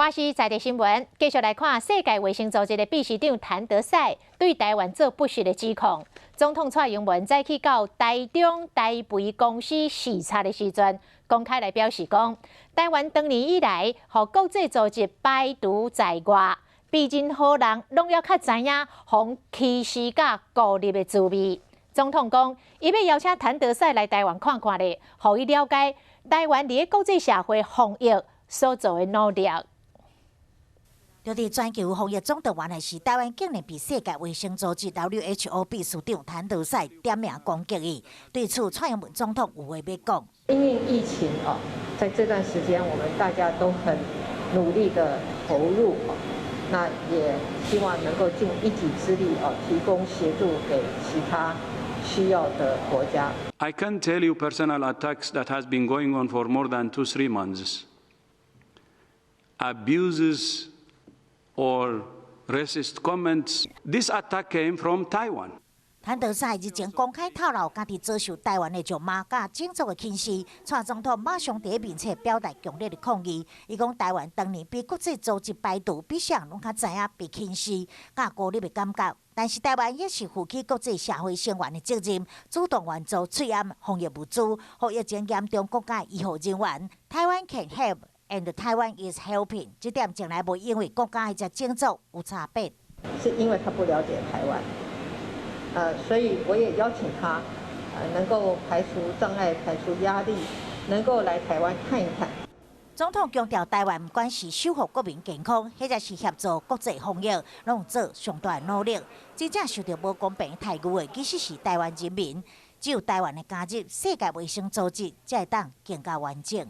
華視在地新聞，繼續來看世界衛生組織的秘書長譚德塞對台灣做不實的指控。總統蔡英文早起到台中台肥公司視察的時陣，公開來表示講，台灣長年以來，予國際組織排除在外，比任何人攏猶較知影予歧視佮孤立的滋味。總統講，伊欲邀請譚德塞來台灣看看咧，予伊了解台灣佇國際社會防疫所做的努力。就佇全球防疫總動員的時，台灣竟然被世界衛生組織 WHO 秘書長譚德塞點名攻擊伊。對此，蔡英文總統有話欲講。因應疫情哦，在這段時間，我們大家都很努力的投入，那也希望能夠盡一己之力哦，提供協助給其他需要的國家。 I can tell you personal attacks that has been going on for more than 2, 3 months. Abuses or racist comments. This attack came from Taiwan. 譚德塞日前公開透露，家己遭受台灣的辱罵佮種族的歧視，蔡總統馬上佇面冊表達強烈的抗議。伊講台灣當年被國際組織排除，比誰攏較知影被歧視佮孤立的感覺。但是台灣也是負起國際社會成員的責任，主動援助喙罨防疫物資，予疫情嚴重國家醫護人員。Taiwan can help and Taiwan is helping，這點從來無因為國家或者種族有差別。是因為他不了解台灣。所以我也邀請他，能夠排除障礙、排除壓力，能夠來台灣看一看。總統強調，台灣毋管是守護國民健康，或者是協助國際防疫，攏有做上大的努力。真正受著無公平待遇的，其實是台灣人民。只有台灣的加入世界衛生組織，才會當更加完整。